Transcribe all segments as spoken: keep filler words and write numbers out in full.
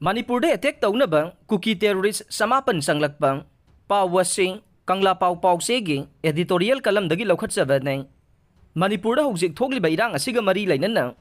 ꯃꯅꯤꯄꯨꯔꯗ ꯑꯦꯇꯦꯛ ꯇꯧꯅꯕ ꯀꯨꯀꯤ ꯇꯦꯔꯣꯔꯤꯁ ꯆꯃꯥꯄꯟ ꯆꯪꯂꯛꯄ꯫ ꯄꯥꯎ ꯑꯁꯤ ꯀꯪꯂꯥ ꯄꯥꯎ ꯄꯥꯎꯆꯦꯒꯤ editorial columnꯗꯒꯤ ꯂꯧꯈꯠꯆꯕꯅꯤ꯫ ꯃꯅꯤꯄꯨꯔꯗ ꯍꯧꯖꯤꯛ ꯊꯣꯛꯂꯤꯕ ꯏꯔꯥꯡ ꯑꯁꯤꯒ ꯃꯔꯤ ꯂꯩꯅꯅ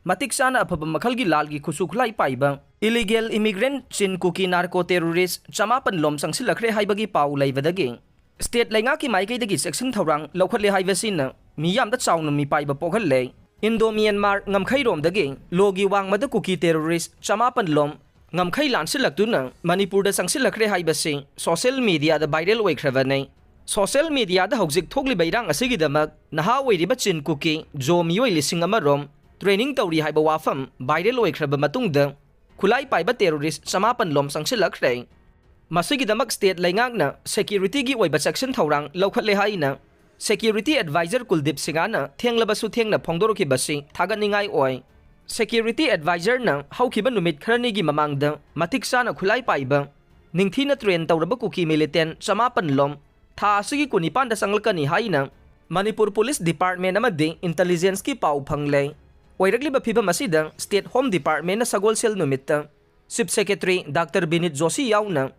ꯃꯇꯤꯛ ꯆꯥꯅ ꯑꯐꯕ ꯃꯈꯜꯒꯤ ꯂꯥꯜꯒꯤ ꯈꯨꯠꯁꯨ ꯈꯨꯠꯂꯥꯏ ꯄꯥꯏꯕ illegal immigrant ꯆꯤꯟ ꯀꯨꯀꯤ narco terrorist ꯆꯃꯥꯄꯟ ꯂꯣꯝ ꯆꯪꯁꯤꯜꯂꯛꯈ꯭ꯔꯦ ꯍꯥꯏꯕꯒꯤ ꯄꯥꯎ ꯂꯩꯕꯗꯒꯤ state ꯂꯩꯉꯥꯛꯀꯤ ꯃꯥꯏꯀꯩꯗꯒꯤ ꯆꯦꯛꯁꯤꯟ ꯊꯧꯔꯥꯡ ꯂꯧꯈꯠꯂꯦ ꯍꯥꯏꯕꯁꯤꯅ ꯃꯤꯌꯥꯝꯗ ꯆꯥꯎꯅ ꯃꯤꯄꯥꯏꯕ ꯄꯣꯛꯍꯜꯂꯦ꯫ Indo Myanmar ꯉꯝꯈꯩꯔꯣꯝꯗꯒꯤ ꯂꯣꯒꯤ ꯋꯥꯡꯃꯗ ꯀꯨꯀꯤ terrorist ꯆꯃꯥꯄꯟ ꯂꯣꯝ ꯉꯝꯈꯩ ꯂꯥꯟꯁꯤꯜꯂꯛꯇꯨꯅ ꯃꯅꯤꯄꯨꯔꯗ ꯆꯪꯁꯤꯜꯂꯛꯈ꯭ꯔꯦ ꯍꯥꯏꯕꯁꯤ social mediaꯗ viral ꯑꯣꯏꯈ꯭ꯔꯕꯅꯤ꯫ Social mediaꯗ ꯍꯧꯖꯤꯛ ꯊꯣꯛꯂꯤꯕ ꯏꯔꯥꯡ ꯑꯁꯤꯒꯤꯗꯃꯛ ꯅꯍꯥ ꯑꯣꯏꯔꯤꯕ ꯆꯤꯟ ꯀꯨꯀꯤ ꯖꯣ ꯃꯤꯑꯣꯏ ꯂꯤꯁꯤꯡ ꯑꯃ ꯔꯣꯝ training ꯇꯧꯔꯤ ꯍꯥꯏꯕ ꯋꯥꯐꯝ viral ꯑꯣꯏꯈ꯭ꯔꯕ ꯃꯇꯨꯡꯗ ꯈꯨꯠꯂꯥꯏ ꯄꯥꯏꯕ terrorist ꯆꯃꯥꯄꯟ ꯂꯣꯝ ꯆꯪꯁꯤꯜꯂꯛꯈ꯭ꯔꯦ꯫ ꯃꯁꯤꯒꯤꯗꯃꯛ state ꯂꯩꯉꯥꯛꯅ securityꯒꯤ ꯑꯣꯏꯕ ꯆꯦꯛꯁꯤꯟ ꯊꯧꯔꯥꯡ ꯂꯧꯈꯠꯂꯦ ꯍꯥꯏꯅ security advisor ꯀꯨꯜꯗꯤꯞ ꯁꯤꯡꯍꯅ ꯊꯦꯡꯂꯕꯁꯨ ꯊꯦꯡꯅ ꯐꯣꯡꯗꯣꯔꯛꯈꯤꯕꯁꯤ ꯊꯥꯒꯠꯅꯤꯡꯉꯥꯏ ꯑꯣꯏ꯫ Security advisorꯅ ꯍꯧꯈꯤꯕ ꯅꯨꯃꯤꯠ ꯈꯔꯅꯤꯒꯤ ꯃꯃꯥꯡꯗ ꯃꯇꯤꯛ ꯆꯥꯅ ꯈꯨꯠꯂꯥꯏ ꯄꯥꯏꯕ, ꯅꯤꯡꯊꯤꯅ train ꯇꯧꯔꯕ ꯀꯨꯀꯤ militant ꯆꯃꯥꯄꯟ ꯂꯣꯝ ꯊꯥ ꯑꯁꯤꯒꯤ ꯀꯨꯟꯅꯤꯄꯥꯟꯗ ꯆꯪꯂꯛꯀꯅꯤ ꯍꯥꯏꯅ ꯃꯅꯤꯄꯨꯔ police department ꯑꯃꯗꯤ intelligenceꯀꯤ ꯄꯥꯎ ꯐꯪꯂꯦ꯫ ꯑꯣꯏꯔꯛꯂꯤꯕ ꯐꯤꯕꯝ ꯑꯁꯤꯗ state home departmentꯅ ꯁꯒꯣꯜꯁꯦꯜ ꯅꯨꯃꯤꯠꯇ chief secretary Doctor ꯕꯤꯅꯤꯠ ꯖꯣꯁꯤ ꯌꯥꯎꯅ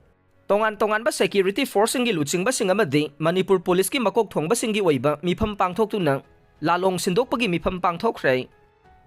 ꯇꯣꯉꯥꯟ ꯇꯣꯉꯥꯟꯕ security forceꯁꯤꯡꯒꯤ ꯂꯨꯆꯤꯡꯕꯁꯤꯡ ꯑꯃꯗꯤ ꯃꯅꯤꯄꯨꯔ policeꯀꯤ ꯃꯀꯣꯛ ꯊꯣꯡꯕꯁꯤꯡꯒꯤ ꯑꯣꯏꯕ ꯃꯤꯐꯝ ꯄꯥꯡꯊꯣꯛꯇꯨꯅ ꯂꯥꯂꯣꯡ ꯁꯤꯟꯗꯣꯛꯄꯒꯤ ꯃꯤꯐꯝ ꯄꯥꯡꯊꯣꯛꯈ꯭ꯔꯦ꯫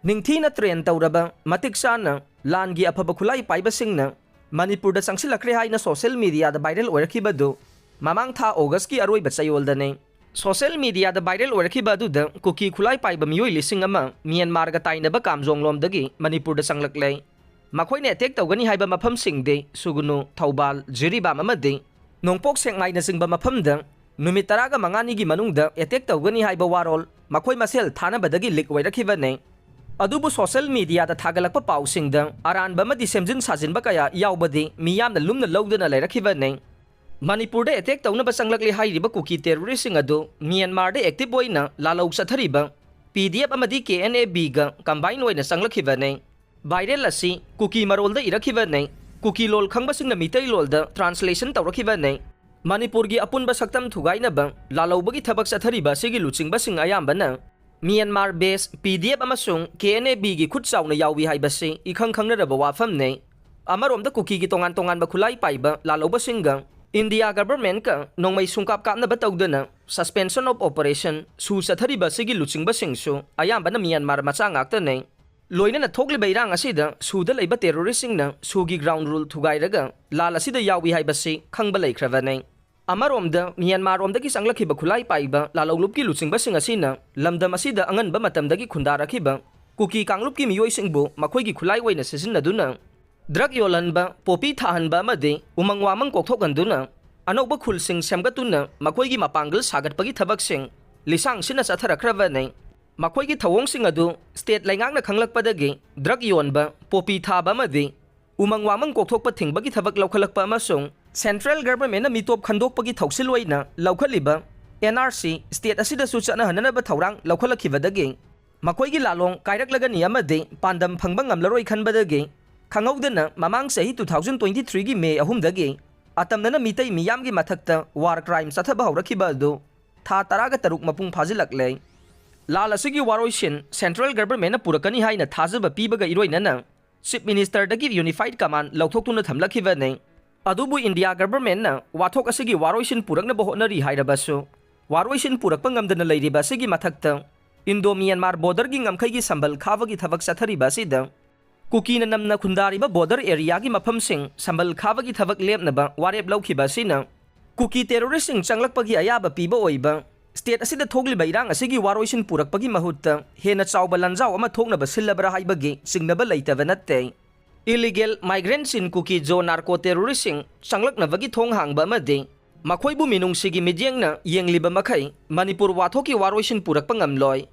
ꯅꯤꯡꯊꯤꯅ train ꯇꯧꯔꯕ, ꯃꯇꯤꯛ ꯆꯥꯅ ꯂꯥꯟꯒꯤ ꯑꯐꯕ ꯈꯨꯠꯂꯥꯏ ꯄꯥꯏꯕꯁꯤꯡꯅ ꯃꯅꯤꯄꯨꯔꯗ ꯆꯪꯁꯤꯜꯂꯛꯈ꯭ꯔꯦ ꯍꯥꯏꯅ social mediaꯗ viral ꯑꯣꯏꯔꯛꯈꯤꯕꯗꯨ ꯃꯃꯥꯡ ꯊꯥ Augustꯀꯤ ꯑꯔꯣꯏꯕ ꯆꯌꯣꯜꯗꯅꯤ꯫ Social mediaꯗ viral ꯑꯣꯏꯔꯛꯈꯤꯕ ꯑꯗꯨꯗ ꯀꯨꯀꯤ ꯈꯨꯠꯂꯥꯏ ꯄꯥꯏꯕ ꯃꯤꯑꯣꯏ ꯂꯤꯁꯤꯡ ꯑꯃ ꯃ꯭ꯌꯥꯟꯃꯥꯔꯒ ꯇꯥꯏꯅꯕ ꯀꯥꯝꯖꯣꯡꯂꯣꯝꯗꯒꯤ ꯃꯅꯤꯄꯨꯔꯗ ꯆꯪꯂꯛꯂꯦ꯫ ꯃꯈꯣꯏꯅ attack ꯇꯧꯒꯅꯤ ꯍꯥꯏꯕ ꯃꯐꯝꯁꯤꯡꯗꯤ ꯁꯨꯒꯅꯨ, ꯊꯧꯕꯥꯜ, ꯖꯤꯔꯤꯕꯥꯝ ꯑꯃꯗꯤ ꯅꯣꯡꯄꯣꯛ ꯁꯦꯛꯃꯥꯏꯅꯆꯤꯡꯕ ꯃꯐꯝꯗ ꯅꯨꯃꯤꯠ ꯇꯔꯥꯒ ꯃꯉꯥꯅꯤꯒꯤ ꯃꯅꯨꯡꯗ attack ꯇꯧꯒꯅꯤ ꯍꯥꯏꯕ ꯋꯥꯔꯣꯜ ꯃꯈꯣꯏ ꯃꯁꯦꯜ ꯊꯥꯅꯕꯗꯒꯤ leak ꯑꯣꯏꯔꯛꯈꯤꯕꯅꯤ꯫ ꯑꯗꯨꯕꯨ social mediaꯗ ꯊꯥꯒꯠꯂꯛꯄ ꯄꯥꯎꯁꯤꯡꯗ ꯑꯔꯥꯟꯕ ꯑꯃꯗꯤ ꯁꯦꯝꯖꯤꯟ ꯁꯥꯖꯤꯟꯕ ꯀꯌꯥ ꯌꯥꯎꯕꯗꯤ ꯃꯤꯌꯥꯝꯅ ꯂꯨꯝꯅ ꯂꯧꯗꯨꯅ ꯂꯩꯔꯛꯈꯤꯕꯅꯤ꯫ ꯃꯅꯤꯄꯨꯔꯗ attack ꯇꯧꯅꯕ ꯆꯪꯂꯛꯂꯤ ꯍꯥꯏꯔꯤꯕ ꯀꯨꯀꯤ terroristꯁꯤꯡ ꯑꯗꯨ ꯃ꯭ꯌꯥꯟꯃꯥꯔꯗ active ꯑꯣꯏꯅ ꯂꯥꯜꯍꯧ ꯆꯠꯊꯔꯤꯕ PDF ꯑꯃꯗꯤ KNABꯒ combine ꯑꯣꯏꯅ ꯆꯪꯂꯛꯈꯤꯕꯅꯤ꯫ Viral ꯑꯁꯤ ꯀꯨꯀꯤ ꯃꯔꯣꯜꯗ ꯏꯔꯛꯈꯤꯕꯅꯤ꯫ ꯀꯨꯀꯤ ꯂꯣꯜ ꯈꯪꯕꯁꯤꯡꯅ ꯃꯤꯇꯩꯂꯣꯜꯗ translation ꯇꯧꯔꯛꯈꯤꯕꯅꯤ꯫ ꯃꯅꯤꯄꯨꯔꯒꯤ ꯑꯄꯨꯟꯕ ꯁꯛꯇꯝ ꯊꯨꯒꯥꯏꯅꯕ ꯂꯥꯜꯍꯧꯕꯒꯤ ꯊꯕꯛ ꯆꯠꯊꯔꯤꯕ ꯑꯁꯤꯒꯤ ꯂꯨꯆꯤꯡꯕꯁꯤꯡ ꯑꯌꯥꯝꯕꯅ ꯃ꯭ꯌꯥꯟꯃꯥꯔ base PDF ꯑꯃꯁꯨꯡ KNABꯒꯤ ꯈꯨꯠ ꯆꯥꯎꯅ ꯌꯥꯎꯏ ꯍꯥꯏꯕꯁꯤ ꯏꯈꯪ ꯈꯪꯅꯔꯕ ꯋꯥꯐꯝꯅꯤ꯫ ꯑꯃꯔꯣꯝꯗ ꯀꯨꯀꯤꯒꯤ ꯇꯣꯉꯥꯟ ꯇꯣꯉꯥꯟꯕ ꯈꯨꯠꯂꯥꯏ ꯄꯥꯏꯕ ꯂꯥꯜꯍꯧꯕꯁꯤꯡꯒ ꯏꯟꯗꯤꯌꯥ ꯒꯚꯔꯟꯃꯦꯟꯠꯀ ꯅꯣꯡꯃꯩ ꯁꯨꯡꯀꯥꯞ ꯀꯥꯞꯅꯕ ꯇꯧꯗꯅ suspension of operation ꯁꯨ ꯆꯠꯊꯔꯤꯕ ꯑꯁꯤꯒꯤ ꯂꯨꯆꯤꯡꯕꯁꯤꯡꯁꯨ ꯑꯌꯥꯝꯕꯅ ꯃ꯭ꯌꯥꯟꯃꯥꯔ ꯃꯆꯥ ꯉꯥꯛꯇꯅꯤ꯫ ꯂꯣꯏꯅꯅ ꯊꯣꯛꯂꯤꯕ ꯏꯔꯥꯡ ꯑꯁꯤꯗ ꯁꯨꯗ ꯂꯩꯕ ꯇꯦꯔꯣꯔꯤꯁ꯭ꯠꯁꯤꯡꯅ ꯁꯨꯒꯤ ground rule ꯊꯨꯒꯥꯏꯔꯒ ꯂꯥꯜ ꯑꯁꯤꯗ ꯌꯥꯎꯏ ꯍꯥꯏꯕꯁꯤ ꯈꯪꯕ ꯂꯩꯈ꯭ꯔꯕꯅꯤ꯫ ꯑꯃꯔꯣꯝꯗ ꯃ꯭ꯌꯥꯟꯃꯥꯔꯔꯣꯝꯗꯒꯤ ꯆꯪꯂꯛꯈꯤꯕ ꯈꯨꯠꯂꯥꯏ ꯄꯥꯏꯕ ꯂꯥꯜꯍꯧꯂꯨꯞꯀꯤ ꯂꯨꯆꯤꯡꯕꯁꯤꯡ ꯑꯁꯤꯅ ꯂꯝꯗꯝ ꯑꯁꯤꯗ ꯑꯉꯟꯕ ꯃꯇꯝꯗꯒꯤ ꯈꯨꯟꯗꯥꯔꯛꯈꯤꯕ ꯀꯨꯀꯤ ꯀꯥꯡꯂꯨꯞꯀꯤ ꯃꯤꯑꯣꯏꯁꯤꯡꯕꯨ ꯃꯈꯣꯏꯒꯤ ꯈꯨꯠꯂꯥꯏ ꯑꯣꯏꯅ ꯁꯤꯖꯤꯟꯅꯗꯨꯅ drug ꯌꯣꯜꯍꯟꯕ, ꯄꯣꯄꯤ ꯊꯥꯍꯟꯕ ꯑꯃꯗꯤ ꯎꯃꯪ ꯋꯥꯃꯪ ꯀꯣꯛꯊꯣꯛꯍꯟꯗꯨꯅ ꯑꯅꯧꯕ ꯈꯨꯜꯁꯤꯡ ꯁꯦꯝꯒꯠꯇꯨꯅ ꯃꯈꯣꯏꯒꯤ ꯃꯄꯥꯡꯒꯜ ꯁꯥꯒꯠꯄꯒꯤ ꯊꯕꯛꯁꯤꯡ ꯂꯤꯁꯥꯡ ꯁꯤꯟꯅ ꯆꯠꯊꯔꯛꯈ꯭ꯔꯕꯅꯤ꯫ ꯃꯈꯣꯏꯒꯤ ꯊꯧꯑꯣꯡꯁꯤꯡ ꯑꯗꯨ ꯁ꯭ꯇꯦꯠ ꯂꯩꯉꯥꯛꯅ ꯈꯪꯂꯛꯄꯗꯒꯤ drug ꯌꯣꯟꯕ, ꯄꯣꯄꯤ ꯊꯥꯕ ꯑꯃꯗꯤ ꯎꯃꯪ ꯋꯥꯃꯪ ꯀꯣꯛꯊꯣꯛꯄ ꯊꯤꯡꯕꯒꯤ ꯊꯕꯛ ꯂꯧꯈꯠꯂꯛꯄ ꯑꯃꯁꯨꯡ ꯁꯦꯟꯇ꯭ꯔꯦꯜ ꯒꯚꯔꯟꯃꯦꯟꯠꯅ ꯃꯤꯇꯣꯞ ꯈꯟꯗꯣꯛꯄꯒꯤ ꯊꯧꯁꯤꯜ ꯑꯣꯏꯅ ꯂꯧꯈꯠꯂꯤꯕ ꯑꯦꯟ ꯑꯥꯔ ꯁꯤ ꯁ꯭ꯇꯦꯠ ꯑꯁꯤꯗꯁꯨ ꯆꯠꯅꯍꯟꯅꯅꯕ ꯊꯧꯔꯥꯡ ꯂꯧꯈꯠꯂꯛꯈꯤꯕꯗꯒꯤ ꯃꯈꯣꯏꯒꯤ ꯂꯥꯂꯣꯡ ꯀꯥꯏꯔꯛꯂꯒꯅꯤ ꯑꯃꯗꯤ ꯄꯥꯟꯗꯝ ꯐꯪꯕ ꯉꯝꯂꯔꯣꯏ ꯈꯟꯕꯗꯒꯤ ꯈꯪꯍꯧꯗꯅ ꯃꯃꯥꯡ ꯆꯍꯤ two thousand twenty threeꯒꯤ ꯃꯦ ꯑꯍꯨꯝꯗꯒꯤ ꯑꯇꯝꯅꯅ ꯃꯤꯇꯩ ꯃꯤꯌꯥꯝꯒꯤ ꯃꯊꯛꯇ war crime ꯆꯠꯊꯕ ꯍꯧꯔꯛꯈꯤꯕ ꯑꯗꯨ ꯊꯥ ꯇꯔꯥꯒ ꯇꯔꯨꯛ ꯃꯄꯨꯡ ꯐꯥꯖꯤꯜꯂꯛꯂꯦ꯫ ꯂꯥꯜ ꯑꯁꯤꯒꯤ ꯋꯥꯔꯣꯏꯁꯤꯟ ꯁꯦꯟꯇ꯭ꯔꯦꯜ ꯒꯚꯔꯟꯃꯦꯟꯠꯅ ꯄꯨꯔꯛꯀꯅꯤ ꯍꯥꯏꯅ ꯊꯥꯖꯕ ꯄꯤꯕꯒ ꯏꯔꯣꯏꯅꯅ ꯆꯤꯐ ꯃꯤꯅꯤꯁꯇꯔꯗꯒꯤ ꯌꯨꯅꯤꯐꯥꯏꯗ ꯀꯃꯥꯟꯗ ꯂꯧꯊꯣꯛꯇꯨꯅ ꯊꯝꯂꯛꯈꯤꯕꯅꯤ꯫ ꯑꯗꯨꯕꯨ ꯏꯟꯗꯤꯌꯥ ꯒꯚꯔꯟꯃꯦꯟꯠꯅ ꯋꯥꯊꯣꯛ ꯑꯁꯤꯒꯤ ꯋꯥꯔꯣꯏꯁꯤꯟ ꯄꯨꯔꯛꯅꯕ ꯍꯣꯠꯅꯔꯤ ꯍꯥꯏꯔꯕꯁꯨ, ꯋꯥꯔꯣꯏꯁꯤꯟ ꯄꯨꯔꯛꯄ ꯉꯝꯗꯅ ꯂꯩꯔꯤꯕ ꯑꯁꯤꯒꯤ ꯃꯊꯛꯇ ꯏꯟꯗꯣ ꯃ꯭ꯌꯥꯟꯃꯥꯔ ꯕꯣꯔꯗꯔꯒꯤ ꯉꯝꯈꯩꯒꯤ ꯁꯝꯕꯜ ꯈꯥꯕꯒꯤ ꯊꯕꯛ ꯆꯠꯊꯔꯤꯕ ꯑꯁꯤꯗ ꯀꯨꯀꯤꯅ ꯅꯝꯅ ꯈꯨꯟꯗꯥꯔꯤꯕ ꯕꯣꯔꯗꯔ ꯑꯦꯔꯤꯌꯥꯒꯤ ꯃꯐꯝꯁꯤꯡ ꯁꯝꯕꯜ ꯈꯥꯕꯒꯤ ꯊꯕꯛ ꯂꯦꯞꯅꯕ ꯋꯥꯔꯦꯞ ꯂꯧꯈꯤꯕ ꯑꯁꯤꯅ ꯀꯨꯀꯤ ꯇꯦꯔꯣꯔꯤꯁ꯭ꯠꯁꯤꯡ ꯆꯪꯂꯛꯄꯒꯤ ꯑꯌꯥꯕ ꯄꯤꯕ ꯑꯣꯏꯕ ꯁ꯭ꯇꯦꯠ ꯑꯁꯤꯗ ꯊꯣꯛꯂꯤꯕ ꯏꯔꯥꯡ ꯑꯁꯤꯒꯤ ꯋꯥꯔꯣꯏꯁꯤꯟ ꯄꯨꯔꯛꯄꯒꯤ ꯃꯍꯨꯠꯇ ꯍꯦꯟꯅ ꯆꯥꯎꯕ ꯂꯥꯟꯖꯥꯎ ꯑꯃ ꯊꯣꯛꯅꯕ ꯁꯤꯜꯂꯕ꯭ꯔꯥ ꯍꯥꯏꯕꯒꯤ ꯆꯤꯡꯅꯕ ꯂꯩꯇꯕ ꯅꯠꯇꯦ꯫ Illegal migrants in Kuki-Zo narco terrorist-ꯁꯤꯡ ꯆꯪꯂꯛꯅꯕꯒꯤ ꯊꯣꯡ ꯍꯥꯡꯕ ꯑꯃꯗꯤ ꯃꯈꯣꯏꯕꯨ ꯃꯤꯅꯨꯡꯁꯤꯒꯤ ꯃꯤꯠꯌꯦꯡꯅ ꯌꯦꯡꯂꯤꯕ ꯃꯈꯩ ꯃꯅꯤꯄꯨꯔ ꯋꯥꯊꯣꯛꯀꯤ ꯋꯥꯔꯣꯏꯁꯤꯟ ꯄꯨꯔꯛꯄ ꯉꯝꯂꯣꯏ꯫